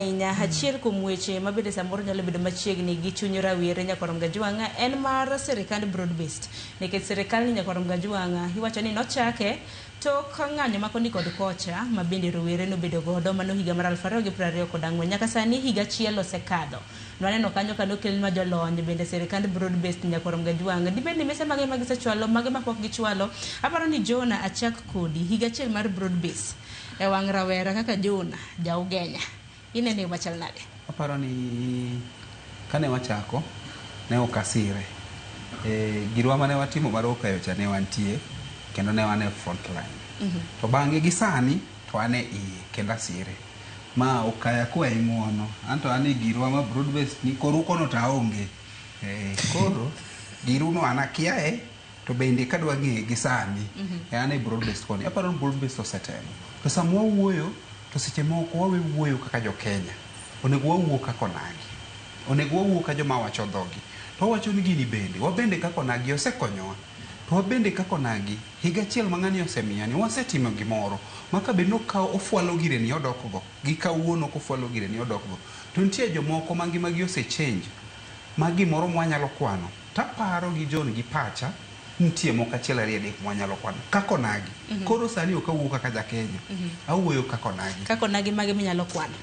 Ahinya achiel kuom weche mabende samoro nyalo bedo machiegni gi chuny rawere Nyakwar Mgajwang' en mar sirikand broad based nikech sirikal ni Nyakwar Mgajwang' iwacho ni nochake tok ng'anyo ma koni kod kocha ma bende rowere nobedo godo mano higa mar 2024. Nyaka sani higa achiel osekadho. Nwaneno kanyo ka nokelnwa jolony bende sirikand broad based Nyakwar Mgajwang' dibed ni mise mage ma gisechwalo mage ma pok gichwalo. Aparo ni Jonah achak kodi higa achiel mar broad base e wang' rawera kaka Jonah ja Ugenya inene machal nade? Aparo ni kane wachako ne ok asire. Girwa mane watimo mar Okayo cha ne wantie kendo ne wan e front line. To bang'e gi sani to an e iye kendo asire. Ma Okaya kwayi ng'uono, anto an e girwa ma broad based ni koru kono to aonge. Koro giruno an akiaye to bende kadwa ng'eye gi sani an e broad based koni. Aparo ni broad based osetemo. To sama wawuoyo to seche moko wawe wuoyo kaka jo Kenya. Onego wawuo kaka onagi. Onego wawuo ka joma wacho dhogi. To wawacho ni gini bende, wabende kaka onagi osekonyowa. To wabende kaka onagi, higa achiel ma ng'ani osemiya ni wasetimo gimoro ma ka bed ni okawo ofwalo gire ni odok go, gi kawuono kofwalo gire ni odok go. To nitie jomoko ma ngimagi ose change ma gimoro mwanyalo kwano. Taparo gi John gi pacha, nitie moko achiel ariyo adek mwanyalo kwano. Kaka onagi. Koro sani ok awuo kaka ja Kenya. Awuoyo kaka onagi. Kaka onagi mage minyalo kwano?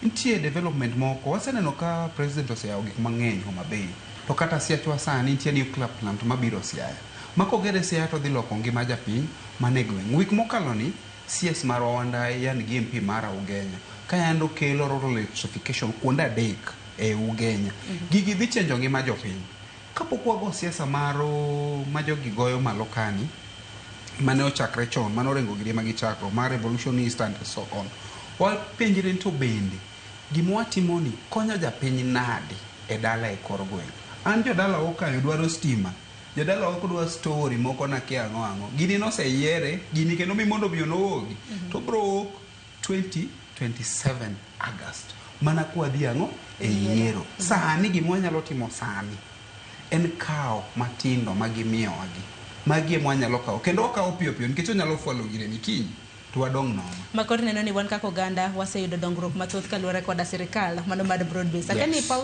Nitie development moko. Waseneno ka president oseyawo gik mang'eny Homa Bay. To kata Siachwa sani nitie nuclear plant mabiro Siaya. Ma kogere Siaya to dhi loko ngima japiny mane gweng'. Wik mokalo ni, CS marwa Wandayi yani gi MP mara Ugenya ka yande okelo rural electrification kuonde adek e Ugenya. Gigi dhi chenjo ngima jopiny. Kapok wago siasa maro ma jogi goyo malo kani, mane ochakre chon, mane orengo giri ema gichako, mar revolutionist and so on. Wapenjre ni to bende gima watimo ni konyo japiny nade e dala e kor gweng'. An jodala Okayo dwaro stima, jodala ok dwa story moko nakia ang'o ang'o. Gini noseyiere, gini kendo mi mondo mi onowuogi. To bro wuok 2027 August. Mana kwadhi ang'o? E yiero. Sani gima wanyalo timo sani en kawo matindo ma gimiyowa gi. Magi ema wanyalo kawo. Kendo wakawo piyo piyo nikech onyalo fwalo gire ni kiny to wadong' nono. Ma koro ineno ni wan kaka oganda waseyudo dongruok mathoth kaluwore koda sirikal mano mar broad base. Akia ni Yes. Paul.